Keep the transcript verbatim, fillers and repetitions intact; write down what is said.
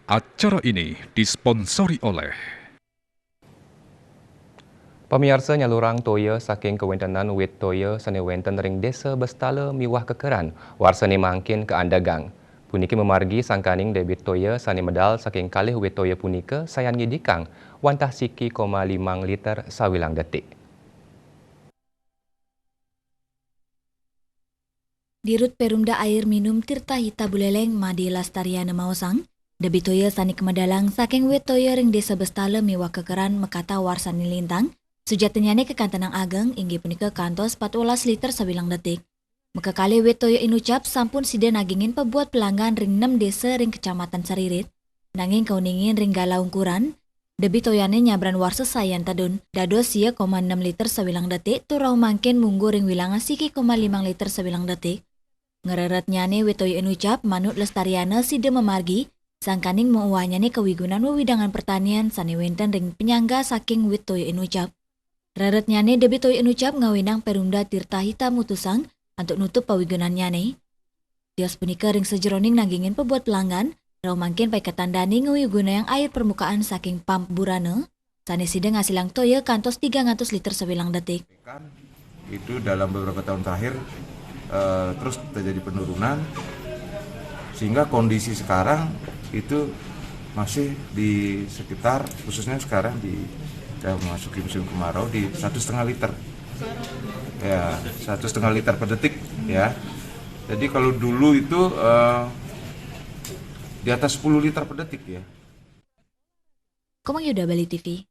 Acara ini disponsori oleh Pamiarsa, nyalurang toya saking kawéntenan wit toya sané wénten ring Désa Bestala miwah Kekeran, warsané mangkin kaandegang. Puniki mamargi sangkaning débit toya sané medal saking kalih wit toya punika sayan ngidikang wantah siki koma limang liter sawilang detik. Dirut Perumda Air Minum Tirta Hita Buleleng Made Lastariana maosang, débit toya sané kamedalang saking wit toya ring Désa Bestala miwah Kekeran makatah warsané lintang, sujatinyané kakantenang ageng inggih punika kantos patbelas liter sawilang detik. Makakalih wit toya inucap sampun sida nagingin pabuat pelanggan ring nem désa ring Kecamatan Saririt, nanging kauningin ring galah ungkuran, débit toyané nyabran warsa sayan tedun, dados sia koma enam liter sawilang detik, tur rauh mangkin munggah ring wilangan siki koma limang liter sawilang detik. Ngreretnyané wit toya inucap manut Lestariana sida mamargi, sangkaning mauwahnyané kawigunan wewidangan pertanian sané wénten ring panyangga saking wit toya inucap. Reretnyané débit toya inucap ngawinang Perumda Tirta Hita mutusang antuk nutup pawigunannyané. Tios punika ring sajeroning nagingin pabuat pelanggan, rauh mangkin paiketan dané ngawigunayang air permukaan saking pump Burana, sané sida ngasilang toya kantos tigang atus liter sawilang detik. Itu dalam beberapa tahun terakhir, eh, terus terjadi penurunan, sehingga kondisi sekarang itu masih di sekitar, khususnya sekarang di, kita memasuki musim kemarau, di satu setengah liter. Ya, satu setengah liter per detik, ya. Jadi kalau dulu itu, eh, di atas sepuluh liter per detik, ya. Komang Yuda, Bali T V.